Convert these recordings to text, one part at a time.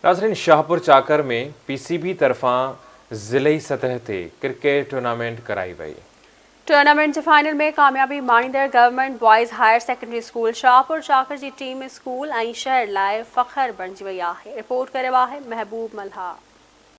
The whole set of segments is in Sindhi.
ناظرين شاهپور چاڪر ۾ پي سي بي طرفان ضلعي سطح تي ڪرڪيٽ ٽورنامينٽ ڪرائي وئي. ٽورنامينٽ جي فائنل ۾ ڪاميابي ماڻيندڙ government boys higher secondary school Shahpur Chakar جي ٽيم اسڪول ۽ شهر لاء فخر بڻجي وئي آهي، رپورٽ ڪريو آهي محبوب ملاح.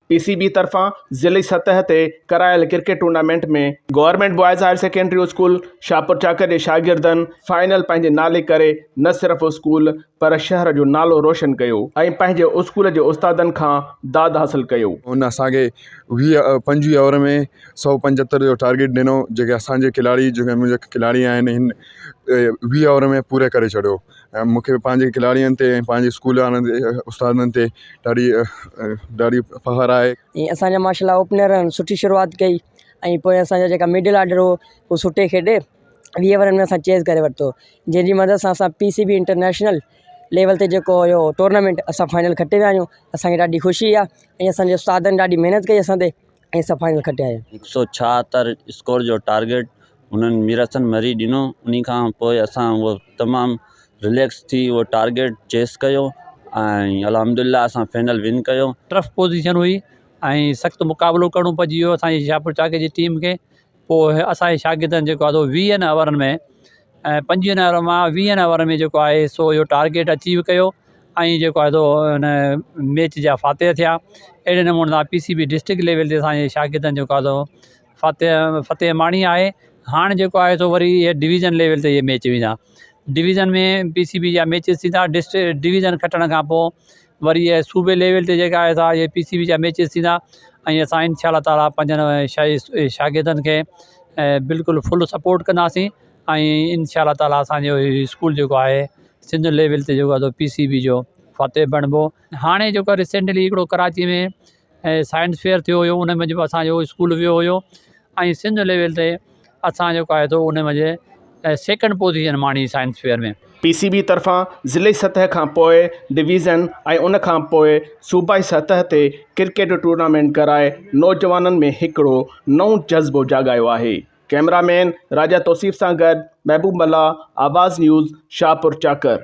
پي سي بي طرفان ضلعي سطح تي ڪرايل cricket tournament ۾ government boys higher secondary school Shahpur Chakar جي شاگردن فائنل پنهنجي نالي ڪري نه صرف اسڪول پر شهر جو نالو روشن ڪيو ۽ پنهنجي اسڪول جي استادن کان داد حاصل ڪيو. هن اسان کي ويهه پنجويهه اوور ۾ 175 جو ٽارگيٽ ڏنو جيڪي اسان جي کلاڙي جيڪي منهنجا کلاڙي آهن هن 20 اوور ۾ پوري ڪري ڇڏيو ۽ مون کي پنهنجي کلاڙين تي ۽ پنهنجي اسڪول وارن تي استادن تي ڏاڍي ڏاڍي فخر آهي. ۽ اسان جا ماشاء الله اوپنرن سٺي شروعات ڪئي ۽ پوء اسان جا جيڪا مڊل آرڊر هو هو سٺي کيڏي 20 اوورن ۾ اسان چيز ڪري ورتو جنهن جي مدد سان اسان P C B international level تي جيڪو هيو ٽورنامينٽ اسان فائنل کٽي ويا آهيون اسان کي ڏاڍي خوشي آهي ۽ اسان جي استادن ڏاڍي محنت ڪئي اسان تي ۽ اسان فائنل کٽي آيا. هڪ سو ڇاهتر اسڪور جو ٽارگيٽ هنن مير حسن مري ڏنو انهي کان پوء اسان اهو تمام رليڪس ٿي اهو ٽارگيٽ چيس ڪيو ۽ الحمد لله اسان فائنل ون ڪيو. ٽف پوزيشن هئي ۽ سخت مقابلو ڪرڻو پئجي ويو اسان جي شاهپور چاڪي جي ٽيم کي پوء اسان جي شاگردن جيڪو آهي سو ويهن اوورن ۾ ۽ پنجويهن اوورن مان ويهن اوورن ۾ جيڪو آهي سو اهو ٽارگيٽ اچيو ڪيو ۽ جيڪو آهي سو ان ميچ جا فاتح ٿيا اهڙي نموني سان P C B district level تي اسانجي شاگردن جيڪو آهي سو فاتح فتح ماڻي آهي هاڻي جيڪو آهي سو وري اهي ڊويزن ليول تي اهي ميچ ويندا ڊويزن ۾ پي سي بي جا ميچز ٿيندا ڊسٽرڪٽ ڊويزن کٽڻ کان پوء وري اهي صوبي ليول تي جيڪا آهي سا اهي پي سي بي جا ميچز ٿيندا ۽ اسان انشاء الله تعاليٰ پنهنجن شاگردن کي بلڪل فل سپورٽ ڪنداسين ۽ انشاء الله تعاليٰ اسانجو هي اسڪول جيڪو آهي سنڌ ليول تي جيڪو آهي سو پي سي بي جو فاتح بڻبو. هاڻي جيڪو ريسينٽلي هڪڙو ڪراچي ۾ سائنس فيئر ٿيو هيو ان ۾ به اسانجو اسڪول ويو هيو ۽ سنڌ ليول تي اسان جيڪو آهي سو ان منجهه سيڪنڊ پوزيشن ماڻي سائنس فيئر ۾. پي سي بي طرفان ضلعي سطح کان پوء ڊويزن ۽ ان کان پوء صوبائي سطح تي ڪرڪيٽ ٽورنامينٽ ڪرائي نوجوانن ۾ هڪڙو نئون جذبو جاڳايو آهي. ڪئميرا مين راجا توصيف سان گڏ محبوب ملاح، آواز نيوز، شاهپور چاڪر.